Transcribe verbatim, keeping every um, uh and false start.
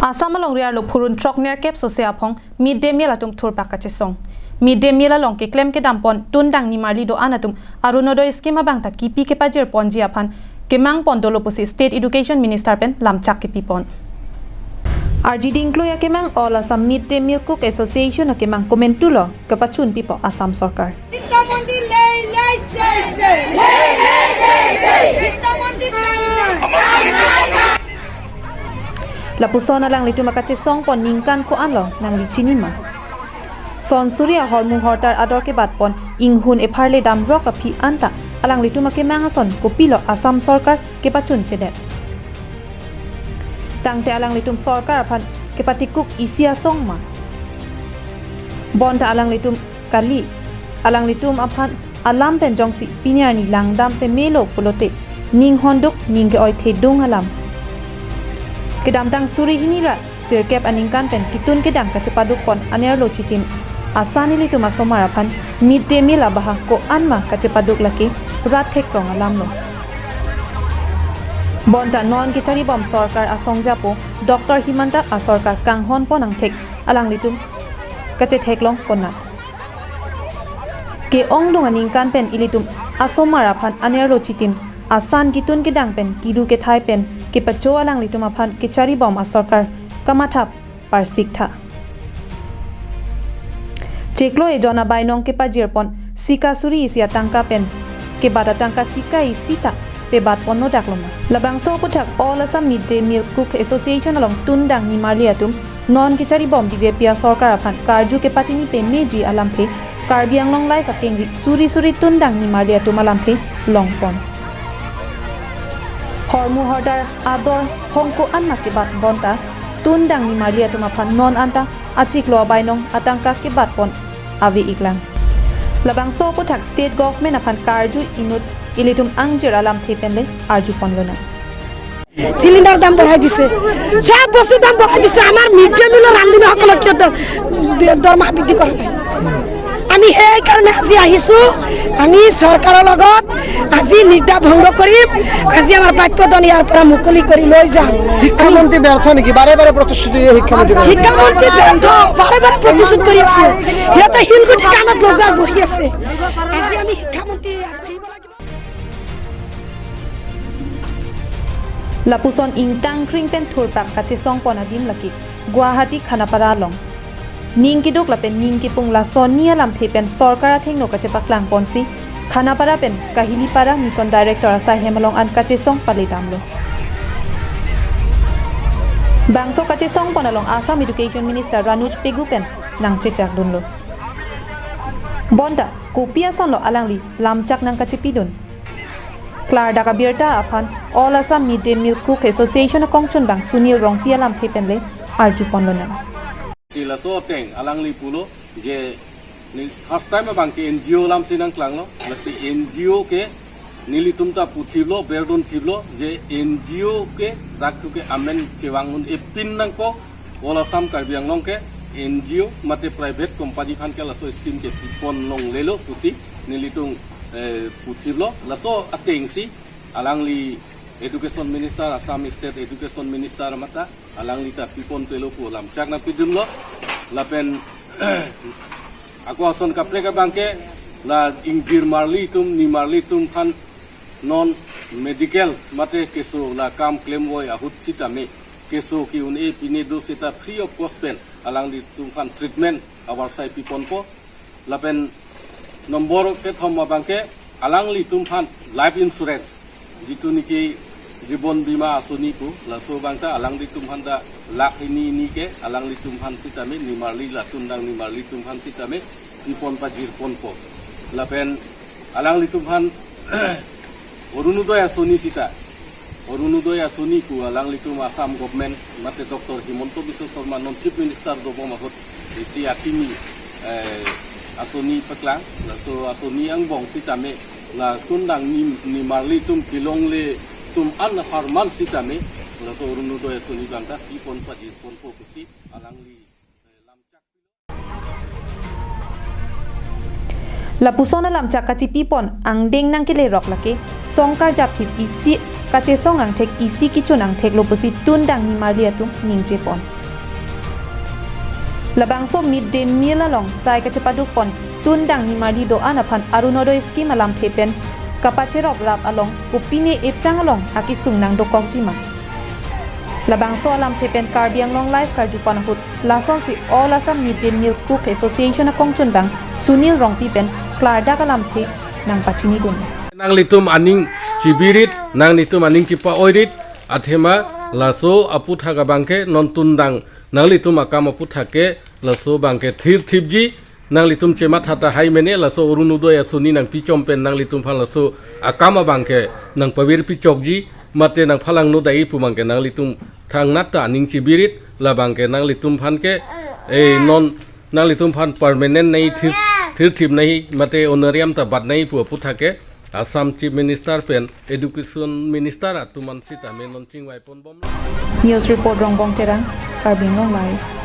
Assam alongri arlo phurun throk nerkep sose aphong mid day meal atum thurpak kachesong. Mid day meal along keklem kedam pon tundang nimarli do-an atum Arunodoi scheme abang ta kipi kepajir ponji aphan kemang pon dolo pusi State Education Minister pen lamchak kipi pon. Arjiding kloi akemang All Assam Mid Day Meal Cook Association akemang komantu lo kepachun pipo Assam sorkar. বিত্তমন্ত্রী লেই লেই সেই সেই। লেই লেই সেই সেই। বিত্তমন্ত্রী লেই লেই। Lapuson alanglitum akachesong pon ningkan ko-an lo nangli chini ma? Son suri ahormu hortar ador kebat pon inghun epharle damrok aphi anta alanglitum akemang ason kopilo Assam sorkar kepachun chedet? Tangte alanglitum sorkar aphan kepatikuk isi asong ma? Bonta alanglitum kali, alanglitum aphan alam pen jongsi pini arni langdam pemelo pulote ning honduk ning ke-oi thedung alam. Kedamtang suri hini ra sirkep aningkan pen kitun kedang kachepaduk pon anerlo chitim asan ilitum asomar aphan mid day meal abahak ko-an ma kachepaduk lake rat thekrong alam lo. Bonta non kecharibom sorkar asong japo Doctor Himanta asorkar kanghon pon angthek alanglitum kachetheklong konat? Ke-ongdung aningkan pen ilitum asomar aphan anerlo chitim asan kitun kedang pen kiru kethai pen kepacho alanglitum aphan kecharibom asorkar kamathap parsik tha. Chiklo ejon abainong kepajir pon sika suri isi atangka pen kebat atangka sika isi ta pebat ponno dak lo ma? Labangso aputhak All Assam Mid Day Meal Cook Association along tundang nimarli atum non kecharibom B J P asorkar aphan karju kepatini pemeji alamthe Karbi Anglong Live akengri suri suri tundang nimarli atum alamthe longpon. Hormu hortar ador hong ko-an ma kebat bonta tundang nimarli atum aphan non anta achiklo abainong atangka kebat pon ave iklang. Labangso aputhak state government aphan karju inut ilitum angjir alamthe penle arju ponlonang. Cylinder দাম বঢ়াই দিছে, সব বস্তুৰ দাম বঢ়াই দিছে। আমাৰ mid day মিলৰ ৰান্ধনীসকলক কিয় দ-, দৰমহা বৃদ্ধি কৰা নাই? আমি সেইকাৰণে আজি আহিছো, আমি চৰকাৰৰ লগত আজি নিদ্ৰা ভংগ কৰিম। আজি আমাৰ বাক্যদান ইয়াৰ পৰা মুকলি কৰি লৈ যাম। শিক্ষামন্ত্ৰী ব্যৰ্থ নেকি? বাৰে বাৰে প্ৰতিশ্ৰুতি দিয়ে শিক্ষামন্ত্ৰী। শিক্ষামন্ত্ৰী ব্যৰ্থ, বাৰে বাৰে প্ৰতিশ্ৰুতি কৰি আছো। সিহঁতে শিলগুটি কাণত লগোৱা বহি আছে। আজি আমি শিক্ষামন্ত্ৰী ইয়াত আহিব লাগিব। Lapuson ingtang kring pen thurpak kachesong pon adim lake Guwahati Khanapara along. Ning keduk lapen ning kepung lason ni alamthe pen sorkar athengno kachepaklang ponsi Khanapara pen Kahilipara Mission Director asai hem along an kachesong pale damlo. Bangso kachesong pon along Assam Education Minister Ranuj Pegu pen nangchechak dunlo. Bonta kopi asonlo alangli lamchak nangkachepidun? Klardak abirta aphan All Assam Mid Day Meal Cook Association akongchunbang Sunil Rongpi alamthe penle arju ponlonang. Si laso ateng alangli pulo je ne first time abang ke N G O alamsi nangklanglo, lasi N G O ke nelitum ta puthiplo, berdun thiplo, je N G O ke dak thu ke amen kevang un epin nangkok, All Assam Karbi Anglong ke N G O mate private company aphan ke laso scheme ke pipon longlelo pusi nelitum, eh, puthiplo. Laso atengsi alangli Education Minister, Assam State Education Minister mata alangli ta pipon pelo pu lamchak nangpidunlo. Lapen ako ason kaprek abang ke la ingjir marli atum, nimarli atum aphan non medical mate keso la kam klemvoi ahut sitame keso ke-un-e pine do seta free of cost pen alanglitum aphan treatment avarsai piponpo. Lapen nombor kethom abang ke alanglitum aphan life insurance, jitu niki Jibon Bima Asoni pu, laso abang ta alanglitum aphan ta lakh hini hini ke alanglitum aphan sitame nimarli, la tundang nimarli atum aphan sitame pipon pajir ponpo. Lapen alanglitum aphan Orunodoi Asoni sita, Orunodoi Asoni pu alanglitum Assam government mate Doctor Himanta Biswa Sarma non Chief Minister dobom ahut isi akimi, eh, asoni paklang, laso asoni angbong sitame la tundang ni, nimarli atum kelongle atum an apharman sitame laso Orunodoi Asoni abang ta pipon pajir ponpo pusi alangli, eh, lamchak. Lapuson alam chak kachipipon angdeng nangkelerok lake song karjapthip isi kachesong angthek isi kechun angthek lo pusi Tundang Nimarli atum ningje pon. Labangso mid day meal along sai kachepaduk pon Tundang Nimarli do-an aphan Arunodoi scheme alamthe pen kapacherop rap along kopine ephrang along akesung nangdokokji ma. Labangso alamthe pen Karbi Anglong Live karju pon ahut lasonsi All Assam Mid Day Meal Cook Association akongchunbang Sunil Rongpi pen klardak alamthe nangpachinidun. Nanglitum aning chibirit, nanglitum aning chipa-oirit, athema laso aputhak abangke non Tundang nanglitum akam aputhak ke laso abangke thirthipji, nanglitum chematha tahai mene laso Arunodoi asoni nangpichom pen nanglitum aphan laso akam abangke nangpavirpichokji, mate nangphalangno dai pu abangke nanglitum thangnat ta aning chibirit, labangke nanglitum aphan ke, eh, non nanglitum aphan permanent nai thir, thirthip nai, mate honorarium ta bat nai pu aputhak ke Assam Chief Minister pen Education Minister atum an sitame non chingvai ponbom. News report Rongbong Terang, Karbi Anglong Live.